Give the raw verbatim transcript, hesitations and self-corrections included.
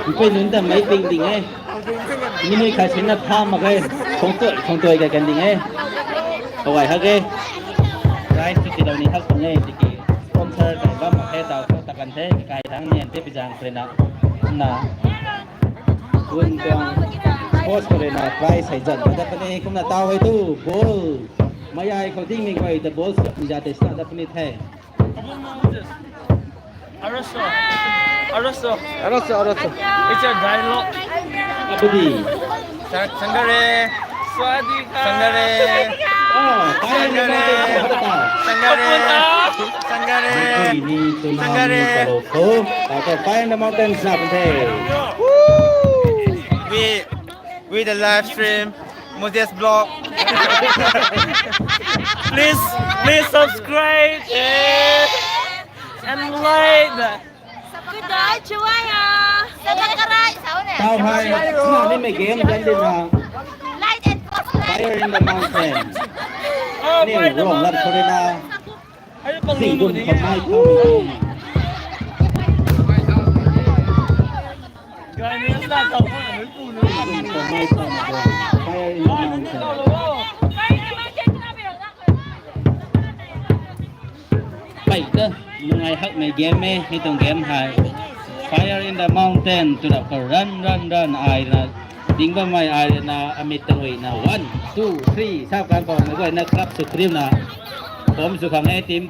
Mpui nunc ta mei ping ding e. Nimei khai sinna pha mak e. Khong tuai, khong tuai kai kan ding e. Kawai hak e. Prize tu tilou ni hak pang e. Tiki sponsor kai bam mak e, tau khou ta kan the. Kai thang nian te pizang khou rui na. Na. Kun tuang sports khou rui na prize hei zan. Tat puni kumna tau hei tu. Ball. Mayai khou ding mi guay ta ball sap ni za te sna tat puni the. Araso. Araso. Araso, araso. It's a dialogue. Abudi. Sa-, sangare. Swadika. Sangare. Oh, sangare. Sangare. Sangare. Ni tsunami. Sangare. Talo ko. Tata Fire in the Mountain sap the. Woo! We, we the live stream. Moses Vlog. Please, please subscribe and, and like. Good night, Chawaya. Tau hai, na ni mei game dan din na. Light and Fire in the Mountain. Oh, ni Fire in the Mountain. Rong lat khou rui na. Singdum khou mai khou. Pei ta, nungai hakmei game e, hei tuang game hei. Fire in the Mountain, tu rap khou run, run, run, ai na. Ding bammei ai na, amit tarui na, one, two, three, sap kan khou, mei guay na clap sw kriu na. Pom sw khang e, team.